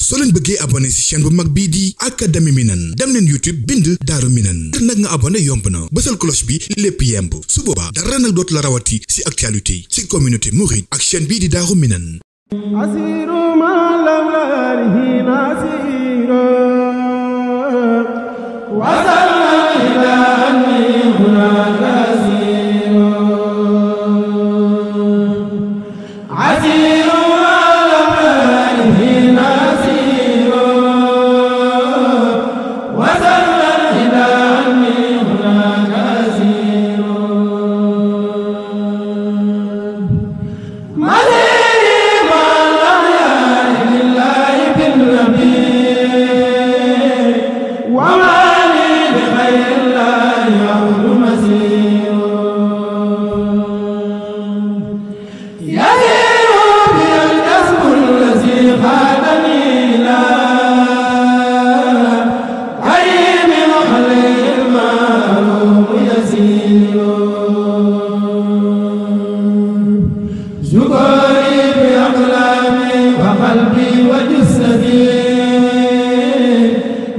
soo leen bëggee abonné ci chaîne bu mag bii di Académie Minane dem leen YouTube bind Daaru Minane ngir nag nga abonné yomb na bësal cloche bi lépp yemb su boobaa dara nag dootu la rawati ci actualité ci communauté mouride ak chaîne bii di Daaru Minane.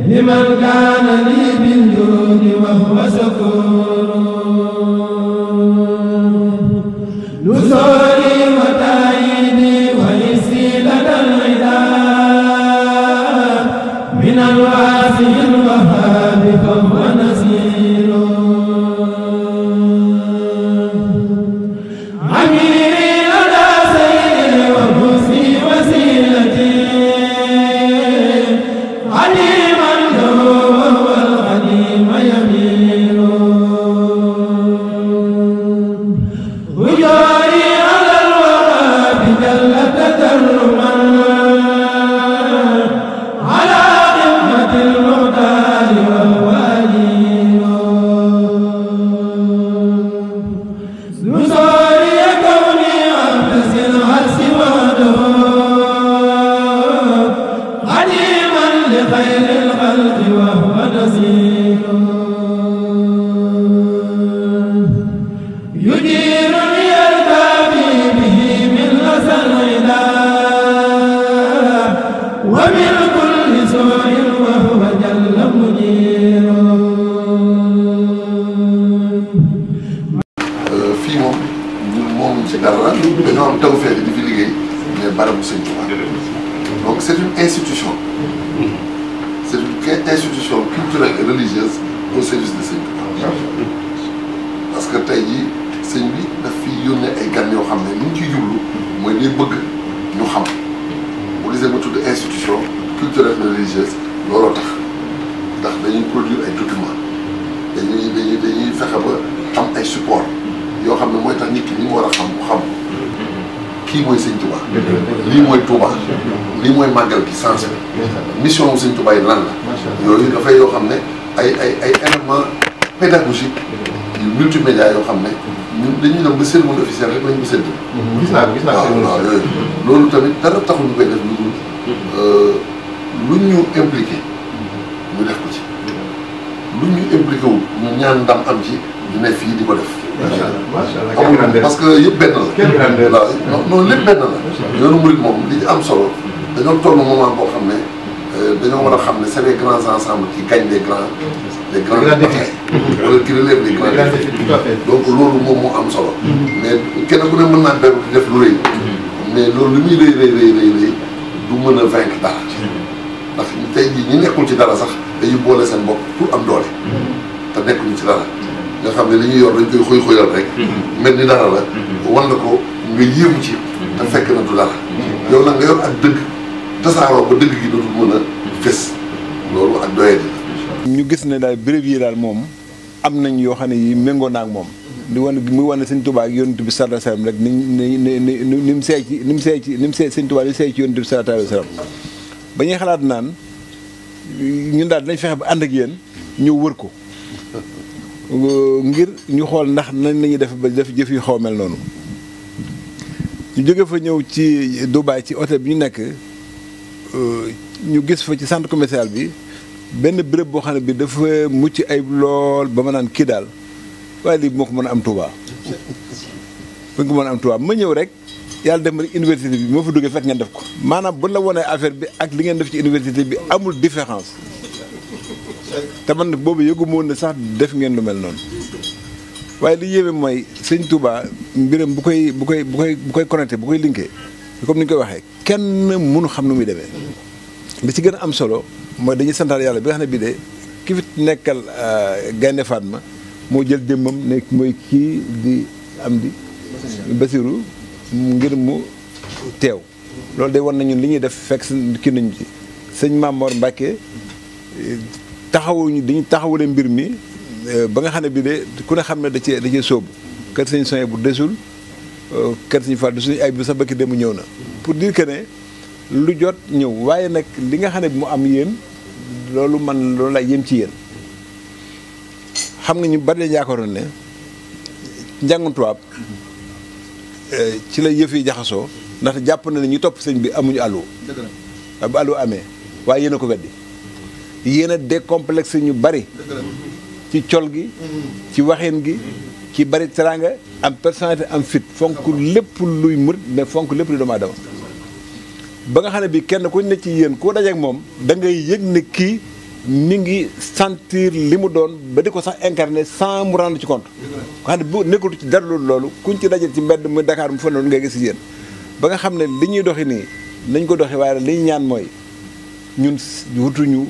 لمن كان لي بالجود وهو شكور نصري وتأييدي وإنسي لدى العداء من الواسع الوهاب فهو نصير عميري لدى سيدي وفوزي وسيلتي عليما وهو القديم يمين وجاري على الوهاب جل تكرما على قمة المختار وهو أجيل نصاري كوني أبتس العرس وحده قديما لخير الخلق وهو نزيل يديرني الكافي به من أسى العداء ومن كل سوء وهو جل مجير fii moom ñun moomuñ ci dara dañoo am tawfeex di fi liggéey mais barabu Sëñ Tuubaa donc c'est une institution c'est une institution culturelle et religieuse au service de Sëñ Tuubaa parce que tey jii sëñ bi daf fi yónnee ay gan yoo xam ne li ñu ciy jublu mooy day bëgg ñu xam bu gisee ma tudd institution culturelle et religieuse looloo tax ndax dañuy produire ay documents dañuy fexe ba am ay support yoo xam ne mooy tax nit ki ni mu war a xam mu xam kii mooy Sëñ Tuubaa lii mooy Tuubaa lii mooy màggal gi sens bi mission wu Sëñ Tuubaa yi lan la yooyu dafay yoo xam ne ay éléments pédagogiques yu multimédia yoo xam ne ñun dañuy dem ba cérémonie officielle rek lañu ko séntu. gis naa waaw yooyu loolu tamit dara taxul ñu koy def lu ñu impliqué ñu def ko ci lu ñu impliqué wul ñu ñaan ndam am ci ñu ne fii di ko def. macha allah amul parce que yëpp benn la. waaw non lépp benn la. yoonu murid moom li ci am solo dañoo toll moment boo xam ne dañoo war a xam ne c'est les grands ensembles qui gagnent les grands batailles wala qui relèvent les grands défis. donc loolu moom moo am solo. mais kenn ku ne mën naa beru di def lu rëy. mais loolu li muy rëy du mën a vaincre dara. ndax tey jii ñi nekkul ci dara sax dañuy boole seen bopp pour am doole. te nekkuñu ci dara. nga xam ne li ñuy yor dañ koy xoyal rek. mel ni dara la. wan na ko nga yéemu ci. te fekk na du dara. yow nag nga yor ak dëgg tasaaroo ba dëgg gi dootul mën a fés. loolu ak doyati la. ñu gis ne daal béréb yi daal moom am nañ yoo xam ne yi méngoo naa ak moom di wane muy wane Sëñ Tuubaa ak Yonent bi sallallahu alayhi wa sallam rek ni mu seey ci Sëñ Tuubaa li seey ci Yonent bi sallallahu alayhi wa sallam ba ñuy xalaat naan ñun daal dinañ fexe ba ànd ak yéen ñëw wër ko ngir ñu xool ndax nañ lañuy def ba def jëf yu xaw mel noonu ñu jóge fa ñëw ci Dubaï ci hôtel bi ñu nekk ñu gis fa ci centre commercial bi benn béréb boo xam ne bi dafa mucc ayib lool ba ma naan kii daal waaye lii moo ko mën a am Touba. bu ko mën a am Touba ma ñëw rek yàlla dem rek université bi moo fa duggee fekk ngeen def ko maanaam bu la wonee affaire bi ak li ngeen def ci université bi amul différence te man boobu yëgu ma woon ne sax def ngeen lu mel noonu waaye li yéeme mooy sëñ Touba mbiram bu koy connecté bu koy linké comme ni ñu koy waxee kenn mënu xam nu muy demee li ci gën a am solo mooy dañuy santaat yàlla bi nga xam ne bii de ki fi nekkal Gaynde Fatma moo jël démbam ne mooy kii di am di Basiru ngir mu teew loolu day wan nañu li ñuy def fekk kii nañu ci sëñ Mamor Mbacke dañu taxawule mbir mi ba nga xam ne bii de ku ne xam ne da cee sóobu kër sëñ soye bu desul kër sëñ Fall du suñu ay bi sax bëkki dem ñëw na pour dire que ne lu jot ñëw waaye nag li nga xam ne bi mu am yéen loolu lay yem ci yéen xam nga ñu bari lañ yaakaaroon ne njàngum tubaab ci la yëf yi jaxasoo ndaxte jàpp na ne ñu topp sëñ bi amuñu àllu waaye bu àllu amee waaye yéen a ko weddi yéen a décomplexé ñu bari ci col gi ci waxeen gi ci bari teraanga am personnalité am fit fonk lépp luy murit mais fonk lépp luy doomu aadama ba nga xam ne bii kenn ku ne ci yéen koo dajeek moom da ngay yëg ne kii mi ngi sentir li mu doon ba di ko sax incarné sans mu rendre ci compte ko xam ne bu nekkul ci dara loolu kuñ ci daje ci mbedd mu Dakar mu fa noonu ngay gis si yéen ba nga xam ne li ñuy doxi nii nañ ko doxi waaye li ñu ñaan mooy ñun wutuñu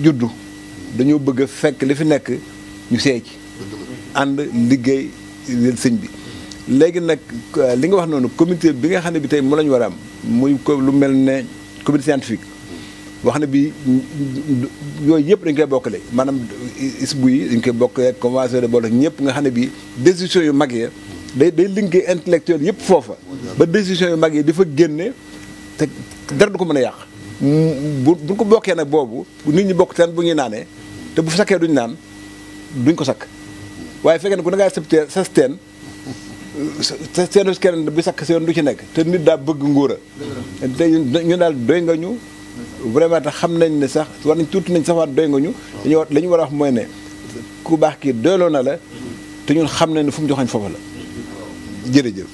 juddu dañoo bëgg a fekk li fi nekk ñu seey ci ànd liggéey sëñ bi léegi nag li nga wax noonu comité bi nga xam ne bi tey moo la ñu war a am muy lu mel ne comité scientifique wax ne bi yooyu yëpp dañ koy bokkale maanaam isbu yi dañ koy bokkale convention de boole ak ñëpp nga xam ne bi décision yu mag yi day liggéey intellectuel yëpp foofa ba décision yu mag yi di fa génne te dara du ko mën a yàq buñ ko bokkee nag boobu nit ñi bokk teen bu ñuy naanee te bu sakkee duñ naan duñ ko sakk waaye fekkee ne ku ne ngaa accepté sa teen sa teenu keneen bi sakk si yoon du ci nekk te nit daa bëgg nguura te ñu daal doy nga ñu vraiment te xam nañ ne sax war nañ tuuti nañ sax waat doy nga ñu dañoo la ñu war a wax mooy ne ku baax kii doyloo na la te ñun xam nañ ne fu mu joxañ foofu la jërëjëf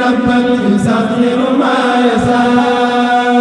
ربا يسخر ما يشاء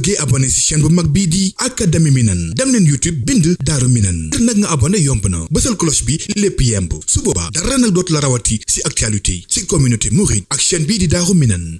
bëggee abonné ci chaîne bu mag bii di Académie Minane dem leen YouTube bind Daaru Minane ngir nag nga abonné yomb na bësal cloche bi lépp yemb su boobaa dara nag dootu la rawati ci actualité ci communauté mouride ak chaîne bii di Daaru Minane.